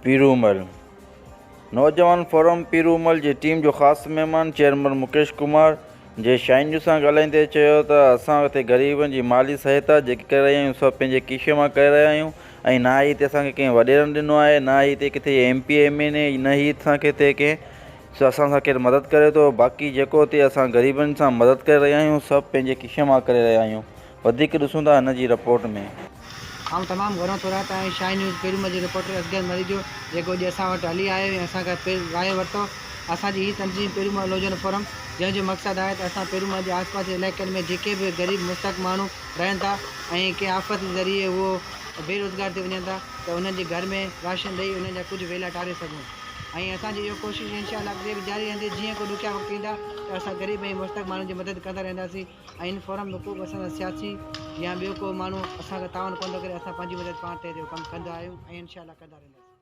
پيرومل، نوجوان فورم پيرومل جي ٽيم جو خاص مهمان چيئرمين مڪيش ڪمار جي شاهين نيوز سان ڳالهائيندي چيو ته اسان هتي غريبن جي مالي سهائتا جيڪي ڪري رهيا آهيون سڀ پنهنجي کيسي مان ڪري رهيا آهيون ۽ نه ئي هتي اسان کي ڪنهن وڏيرن ڏنو آهي نه ئي هتي ڪٿي ايم پي ايم اين اي نه ئي اسان کي هتي ڪنهن اسان سان ڪير مدد ڪري ٿو باقي جيڪو هتي اسان غريبن سان مدد ڪري رهيا آهيون سڀ پنهنجي کيسي مان ڪري رهيا آهيون وڌيڪ ڏسون ٿا هن جي رپورٽ ۾. آئون تمام گهڻو ٿورائتو آهيان شاهين نيوز پيرومل جي رپورٽر اصغر مري جو جيڪو اڄ اسان وٽ هلي آيو ۽ اسان کان رايو ورتو. اسان جي هي تنظيم پيرومل نوجوان فورم جنهن جو مقصد آهي ته اسان پيرومل جي آس پاس جي علائقن ۾ جيڪي به غريب مستحق ماڻهو رهن ٿا ۽ ڪنهن آفت جي ذريعي اهو بي روزگار ٿي وڃن ٿا ته انهن جي گهر ۾ راشن ڏئي انهن جا ڪجهه ويلا ٽاري سگهون ۽ اسان جي اهو ڪوشش انشاء الله اڳتي به جاري رهندي جيئن ڪو ڏکيا وقت ايندا ته اسان غريب ۽ مستحق ماڻهن جي مدد ڪندا رهنداسين. ۽ ان فورم ۾ ڪو به اسان سان سياسي يا ٻيو ڪو ماڻهو اسان کان تعاون ڪونه ٿو ڪري اسان پنهنجي مدد پاڻ تحت اهو ڪم ڪندا آهيون ۽ انشاء الله ڪندا رهنداسين.